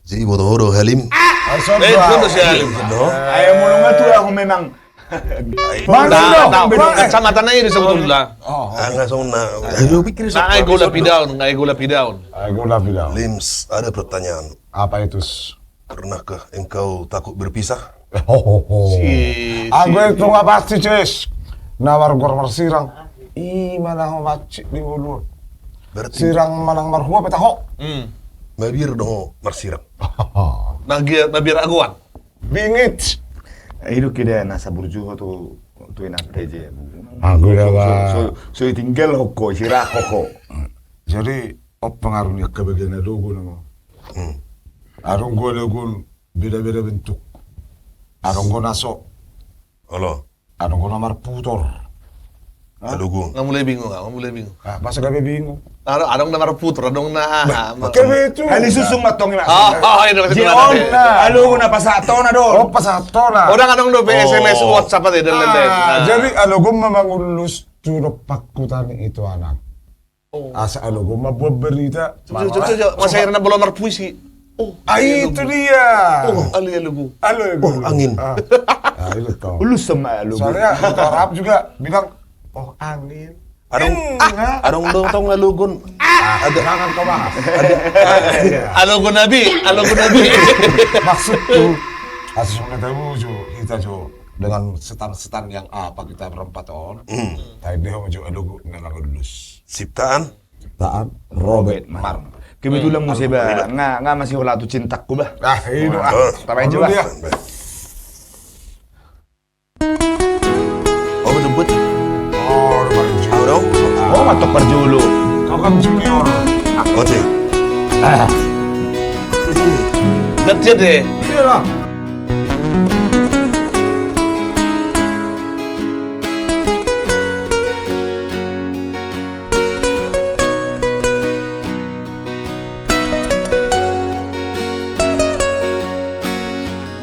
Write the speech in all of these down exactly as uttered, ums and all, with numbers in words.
Jadi, boto ho do Halim. Ah, so do si Halim. Ai molo nga tu ahu memang. Mana do? Kacamata na i do sebetulna. Nga songon na. Ai gola pidaon, ai gola pidaon. Ai gola pidaon. Lims, ada pertanyaan. Apa itu? Pernahkah engkau takut berpisah? Anggo itu nga pasti, Ces. Na margoar marsirang. I ma na ho mansai di ulu. Berarti sirang manang marhua pe taho. Mabiar do ho marsirang. Mabiar agoan. Bingit. I do kida na saburju ho tu, tu inanta i. Anggo da so, so, so itinggal ho, isirang ho. Jadi, on pengaruh ni angka bagian alogo nama. Adong do alogo beda-beda bentuk. Adong do na so. Olo. Adong do na marputor. Alogo. Nga mulai bingung, nga mulai bingung. Masa gabe bingung? Adong na marputor, adong na aha. Gabe tu. Hali susung matong i mas. Alogo na pasahatona do. Oh, pasahatona. Adong do pe S M S, WhatsApp ate dan lain-lain. Jadi alogo ma mangullus tu dompak huta ni itu anak. Asa alogo mambuat berita. Masa irna bola marpuisi. Oh, itu dia. Oh, alogo. Alogo. Oh, angin. Ullus sama alogo. Soalnya orang Arab juga bilang, oh, angin. Adong do tong alogon. Jangan kau bahas. Alogo nabi, alogo nabi. Maksudku, asa songon na tahu jo, kita jo dengan setan-setan yang apa kita berempat on. Tapi dia jo alogo memang ullus. Ciptaan? Ciptaan Robert Mark. Kebetulan muse ba nga, nga masih holan tu cintaku ba. Ah, i do. Tabaen jo ba. Oh, jemput. Oh, mantap parjolo. Kau kan junior. Oke. Gantian deh. Iya lah.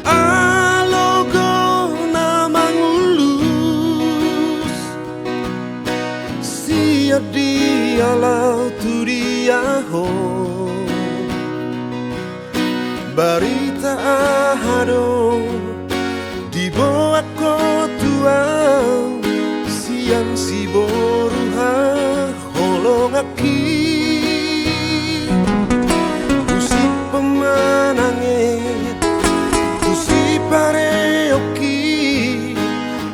Alogo na mangullus, sian dia laho tu dia ho. Barita aha do diboan ho tu ahu sian siboru haholonganki. Tu sipamanangehon, tu sipareonki,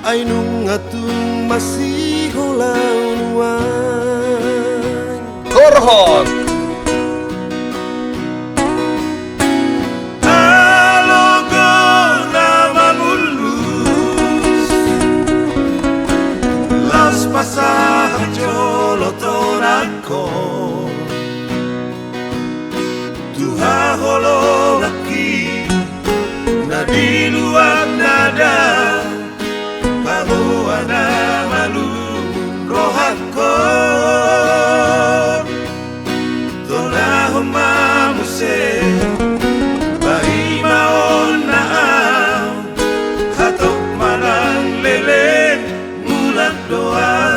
ai nunga tung masihola nuaeng. Gorhon. Alogo na mangullus, laos pasahat jolo tonangkon tu haholonganki na di luat nada. Paboa na malum rohangkon, tonahon ma muse, paima on na ahu, hatop manang leleng mulak do ahu.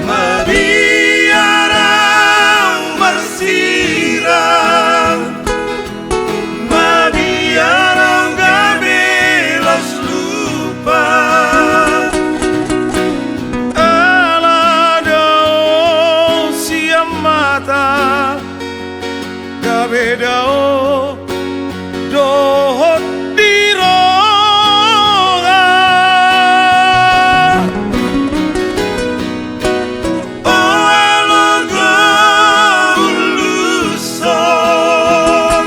Mabiar ahu marsirang, mabiar ahu gabe los lupa. Ala dao sian mata, gabe dao dohot di roha. O alogo, ullus on,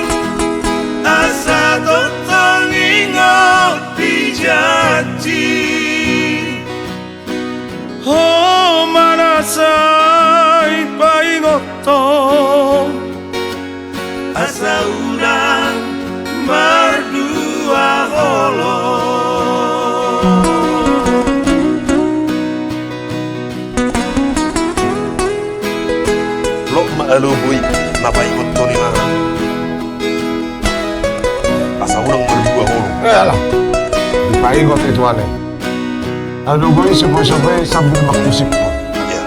asa tongtong ingot di janji. Ho ma na sai paingothon, asa unang mardua holong. Lok ma alogo i na paingothon i ma. Asa unang mardua holong. Eh, alah. Dipaingot i tuan i. Alogo i sope-sope sambil mangkusip. Iya.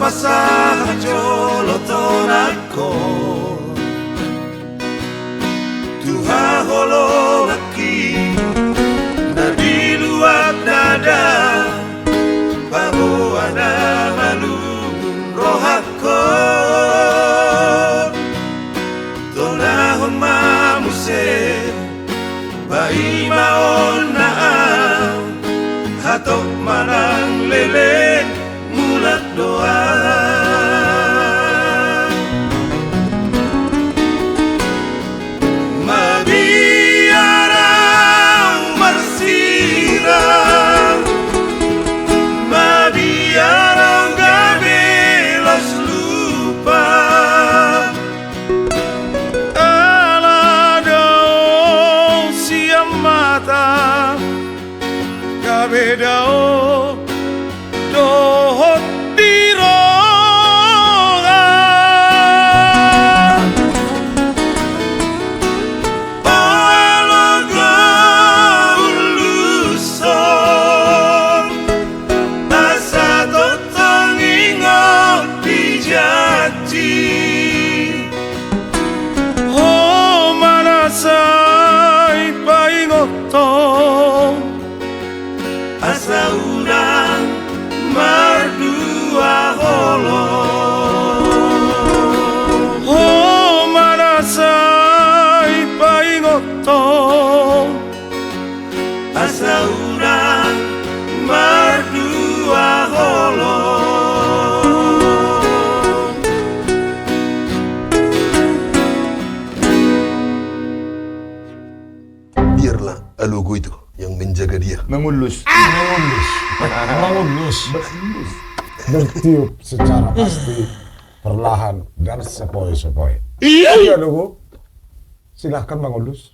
Pasahat jolo tonangkon tu haholonganki na di luat dada, paboa na malum rohangkon. Tonahon ma muse, paima on na au, hatop manang leleng mulak do au. Mabiar au marsirang, mabiar au gabe las lupa. Ala dao sian mata, gabe dao dohot di roha. Olo golushon, asa tongtong ingot di janji. Ho ma na sai paingothon, asa unang mardua holong. Ho ma na sai paingothon, asa unang mardua holong. Biarlah alogo itu yang menjaga dia. Mangullus. Mangullus. Mangullus. Bertiup secara pasti, perlahan dan sepoi-sepoi. Iya. Iya, alogo. Silahkan mangullus.